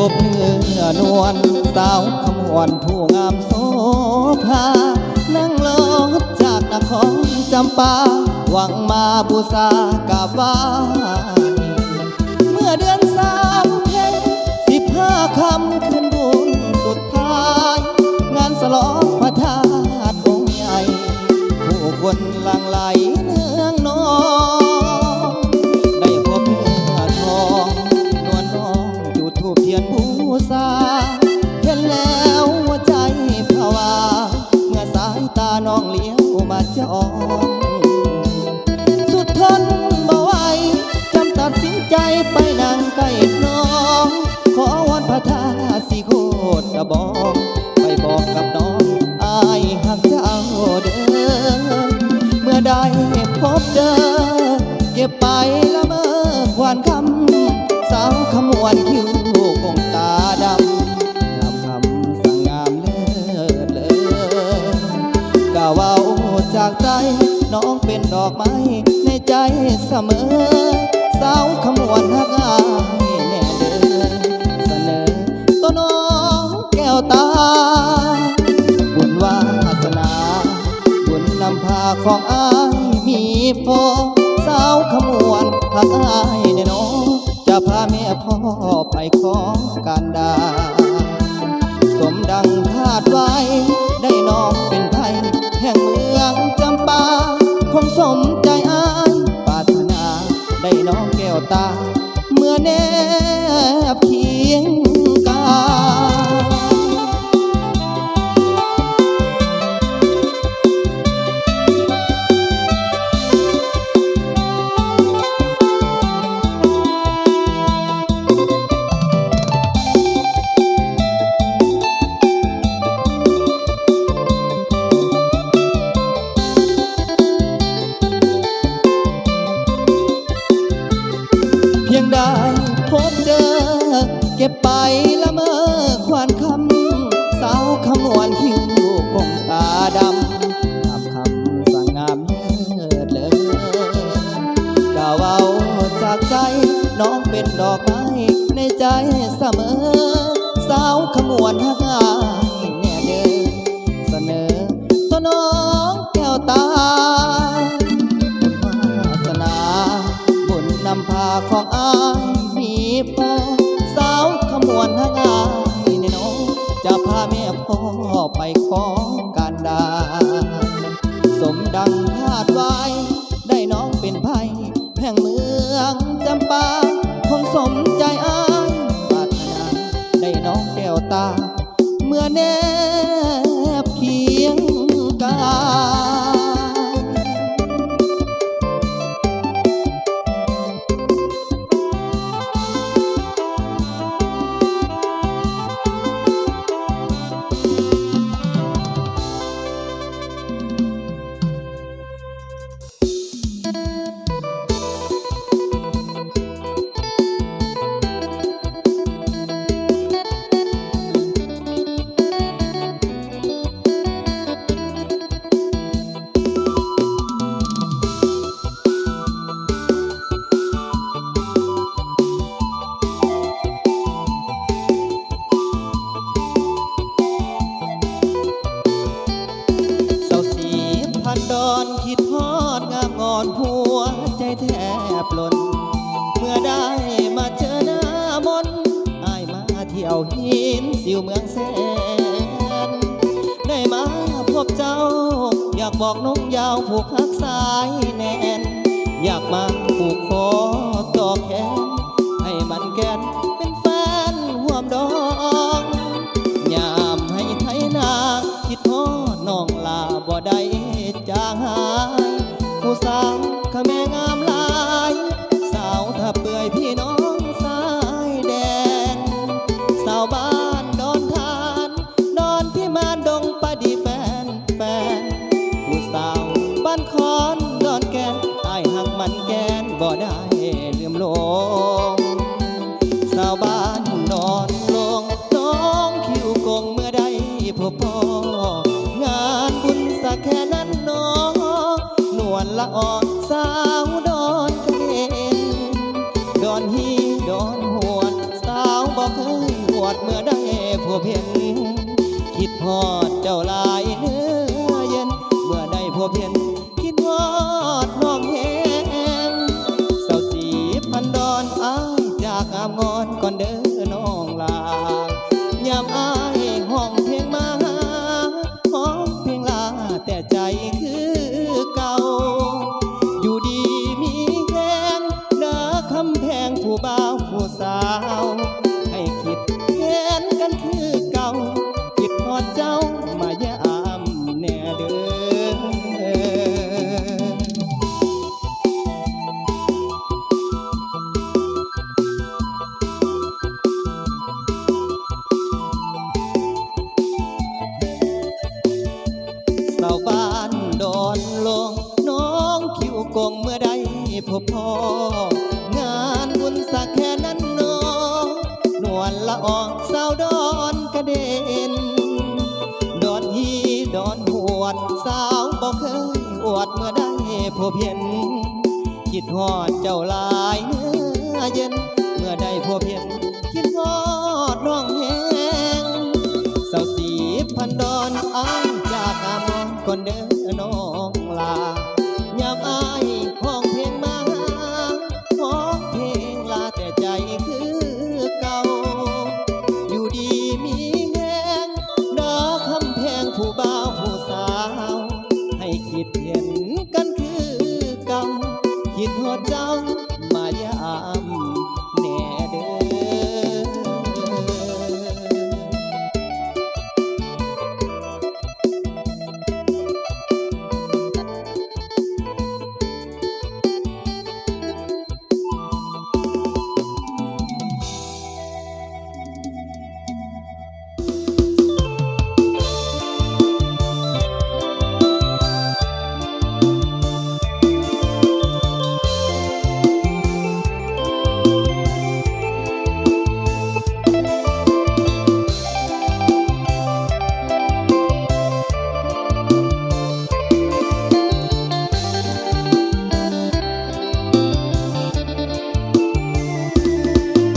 ບເນື້ອນວນ ສາວຂະມວນຜູ້ງາມໂສພາ ນັ່ງລົດຈາກນະຄອນຈຳປາ ຫວັງມາບູຊາກາບໄຫວ້ ເມື່ອເດືອນສາມເພັນ ສິບຫ້າຄ່ຳຄືນບຸນສຸດທ້າຍ ງານສະຫຼອງພະທາດອົງໃຫຍ່ ຜູ້ຄົນຫຼັ່ງໄຫຼເນືອງນອງ ໄດ້ພົບເນື້ອທອງນວນທອງ ຈູດທູບທຽນບູຊາ ເຫັນແລ້ວຫົວໃຈພະວາ ເມື່ອສາຍຕານ້ອງຫຼຽວມາຈ້ອງ ສຸດທົນບໍ່ໄຫວ ຈຳຕັດສິນໃຈໄປນັ່ງໃກ້ນ້ອງ ຂໍວອນພະທາດສີໂຄດຕະບອງ ໄປບອກກັບນ້ອງ ອ້າຍຮັກເຈົ້າເດີ ເມື່ອໄດ້ພົບເຈີ ເກັບໄປລະເມີຄວານຄຳ ສາວຂະມວນຄິ້ວກົງຕາດຳ ງາມຄຳສັງງາມເລີດເລີ ກະເວົ້າຈາກໃຈ ນ້ອງເປັນດອກໄມ້ໃນໃຈສະເໝີ ສາວຂະມວນຮັກອ້າຍແນ່ເດີ ສະເໜີໂຕນ້ອງແກ້ວຕາ ບຸນວາສະໜາ ບຸນນຳພາຂອງອ້າຍມີພໍ ສາວຂະມວນຮັກອ້າຍແນ່ນອ ຈະພາແມ່ພໍ່ໄປຂໍການດາ ສົມດັ່ງຄາດໄວ້ ໄດ້ນ້ອງເປັນໄພແຫ່ງເມືອງຈຳປາ ຄົງສົມໃຈອ້າຍປາດຖະໜາ ໄດ້ນ້ອງແກ້ວຕາ ເມື່ອແນບຄຽງກາຍ ພຽງໄດ້ພົບເຈີ ເກັບໄປລະເມີຄວານຄຳ ສາວຂະມວນຄິ້ວກົງຕາດຳ ງາມຄຳສັງງາມເລີດເລີ ກະເວົ້າຈາກໃຈ ນ້ອງເປັນດອກໄມ້ໃນໃຈສະເໝີ ສາວຂະມວນຮັກອ້າຍແນ່ເດີ ສະເໜີໂຕນ້ອງແກ້ວຕາ ບຸນວາສະໜາ ບຸນນຳພາຂອງອ້າຍມີພໍ ສາວຂະມວນຮັກອ້າຍແນ່ນອ ຈະພາແມ່ພໍ່ໄປຂໍການດາ ສົມດັ່ງຄາດໄວ້ ໄດ້ນ້ອງເປັນໄພແຫ່ງເມືອງຈຳປາ ຄົງສົມໃຈອ້າຍປາດຖະໜາ ໄດ້ນ້ອງແກ້ວຕາ ເມື່ອແນບຄຽງກາຍ ເສົ້າສີພັນດອນ ຄິດຮອດງາມງອນ ຫົວໃຈແທບຫຼົ່ນ ເມື່ອໄດ້ມາເຈີໜ້າມົນ ອ້າຍມາທ່ຽວຫີນຊິວເມືອງແສນ ໄດ້ມາພົບເຈົ້າ ຢາກບອກນົງຢາວຜູກຮັກສາຍແໜ້ນ ຢາກມາຜູກຄໍຕໍ່ແຂນ ໃຫ້ໝັ້ນແກ່ນເປັນແຟນຮ່ວມດອງ ຍາມໄຮ່ໄຖນາ ຄິດຮອດນ້ອງຫຼ້າບໍ່ໄດ້ຈາງຫາຍ ຜູ້ສາວຂະແມງາມຫຼາຍ ສາວທ່າເປື່ອຍພີ່ນ້ອງຊາຍແດນ ສາວບ້ານດອນທານ ດອນພິມານ ດົງປາດີແຟນ ແຟນ ຜູ້ສາວບ້ານຄອນດອນແກ່ນ ອ້າຍຮັກໝັ້ນແກ່ນບໍ່ໄດ້ລືມລົງ ສາວບ້ານດອນໂລງ ນ້ອງຄິ້ວກົງເມື່ອໄດ້ພົບພໍ້ ງານບຸນສັກແຄ່ນັ້ນໜໍ ນວນລະອອ ສາວດອນກະເບນ ດອນຮີດອນຫວນ ສາວບໍ່ເຄີຍຫ ພົວເພັນ ຄິດຮອດເຈົ້າຫຼາຍເນື້ອເຢັນ ເມື່ອໄດ້ພົວເພັນ ຄິດຮອດນ້ອງແຮງ ສາວສີພັນດອນ ອ້າຍຈາກງາມງອນກ່ອນເດີນ້ອງຫຼ້າ ຍາມອ້າຍຮ້ອງເພງມາ ຮ້ອງເພງລາແຕ່ໃຈຄືເກົ່າ ຢູ່ດີມີແຮງເດີຄຳແພງຜູ້ບ່າວຜູ້ສາວ ໃຫ້ຄິດແທນກັນຄືເກົ່າ ຄິດຮອດເຈົ້າມາຢາມແດ່ເດີ. ຊາວບ້ານດອນຫຼວງ ນ້ອງຄິວກົງເມື່ອໃດພົບພໍ້ ງານບຸນສັກແຄ່ນັ້ນໜໍ ນວນລະອອງສາວດອນກະເດັນ ດອນຮີດອນຫວດ ສາວບໍ່ເຄີຍອວດ ເມື່ອໃດພົບເຫັນ ຄິດຮອດເຈົ້າຫຼາຍເນື້ອເຢັນ ເມື່ອໃດພົບເຫັນ ຄິດຮອດນ້ອງແຮງ ສາວສີພັນດອນ ອ້າຍຈາກອາມອນກ່ອນເດີນ້ອງຫຼ້າ ຍາມອ້າຍຮ້ອງເພງມາ ຮ້ອງເພງລາແຕ່ໃຈຄືເກົ່າ ຢູ່ດີມີແຮງເດີຄຳແພງຜູ້ບ່າວຜູ້ສາວ ໃຫ້ຄິດເຫັນກັນຄືເກົ່າ ຄິດຮອດເຈົ້າ ມາຢາມແດ່ເດີ.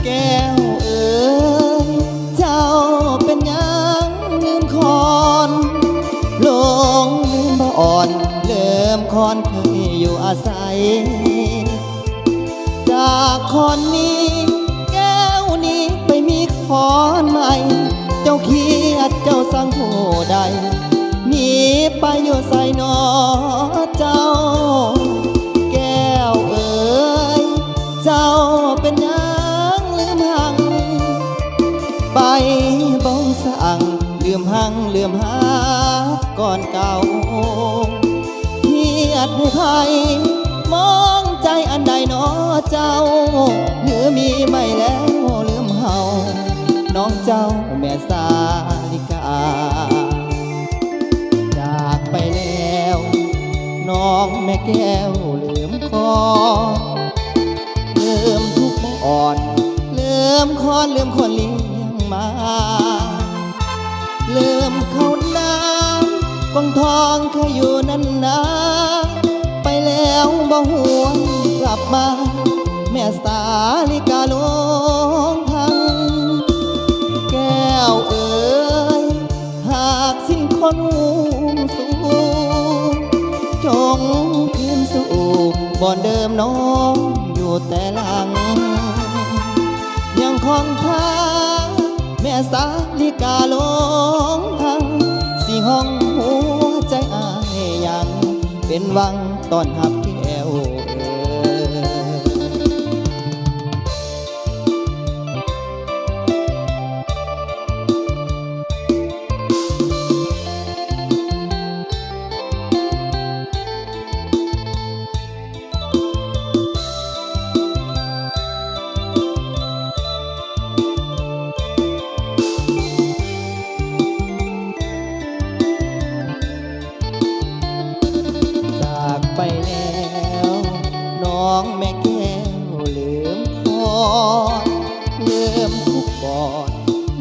ແກ້ວເອີຍ ເຈົ້າເປັນຫຍັງລືມຄອນ ຫຼົງລືມບ່ອນ ເລີ່ມຄອນເຄີຍຢູ່ອາໄສ ຈາກຄອນນີ້ ແກ້ວນີ້ໄປມີຄອນໃໝ່ ເຈົ້າຄຽດເຈົ້າສັງຜູ້ໃດ ໜີໄປຢູ່ໃສນໍເຈົ້າ ແກ້ວເອີຍ ເຈົ້າເປັນຫຍັງລືມຮັ່ງ ໄປບໍ່ສະອັງ ລືມຮັ່ງລືມຮັກກ່ອນເກົ່າ ຄຽດໃຫ້ໃຜມອງໃຈອັນໃດນໍເຈົ້າ ຫຼືມີໃໝ່ແລ້ວລືມເຮົາ ນ້ອງເຈົ້າແມ່ສາລິກາ ຈາກໄປແລ້ວ ນ້ອງແມ່ແກ້ວລືມຄອນ ລືມທຸກມອນ ລືມຄອນລືມຄົນລ້ຽງມາ ລືມເຂົ້ານ້ຳກອງທອງເຄີຍຢູ່ນັ້ນນາ ໄປແລ້ວບໍ່ຫວນກັບມາ ແມ່ສາລິກາຫຼົງທັງ ແກ້ວເອີຍ ຫາກຊິຄົນຫູງສູງ ຈົ່ງຄືນສູ່ບ່ອນເດີມນ້ອງຢູ່ແຕ່ຫຼັງ ຍັງຄອງຄາແມ່ສາລິກາຫຼົງທັງ ຊິຫ້ອງຫົວໃຈອ້າຍຍັງເປັນຫວັງຕ້ອນຮັບແກ້ວເອີຍ. ຈາກໄປແລ້ວນ້ອງແມ່ແກ້ວລືມຄອນ ລືມທຸກບອນ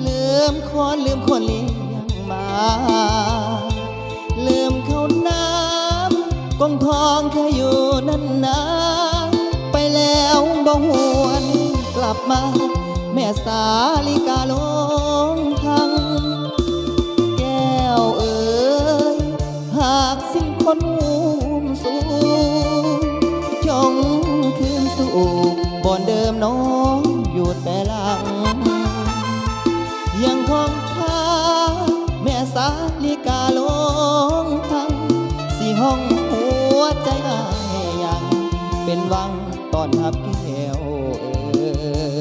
ລືມຄອນລືມຄົນລ້ຽງມາ ລືມເຂົ້ານ້ຳກອງທອງເຄີຍຢູ່ນັ້ນນາ ໄປແລ້ວບໍ່ຫວນກັບມາ ແມ່ສາລິກາຫຼົງທັງ ມຸມສູງ ຈົ່ງຄືນສູ່ບ່ອນເດີມນ້ອງຢູ່ແຕ່ຫຼັງ ຍັງຫ້ອງຄາແມ່ສາລິກາລົງທັງ ຊິຫ້ອງຫົວໃຈອ້າຍຍັງ ເປັນຫວັງຕ້ອນຮັບແກ້ວເອີຍ.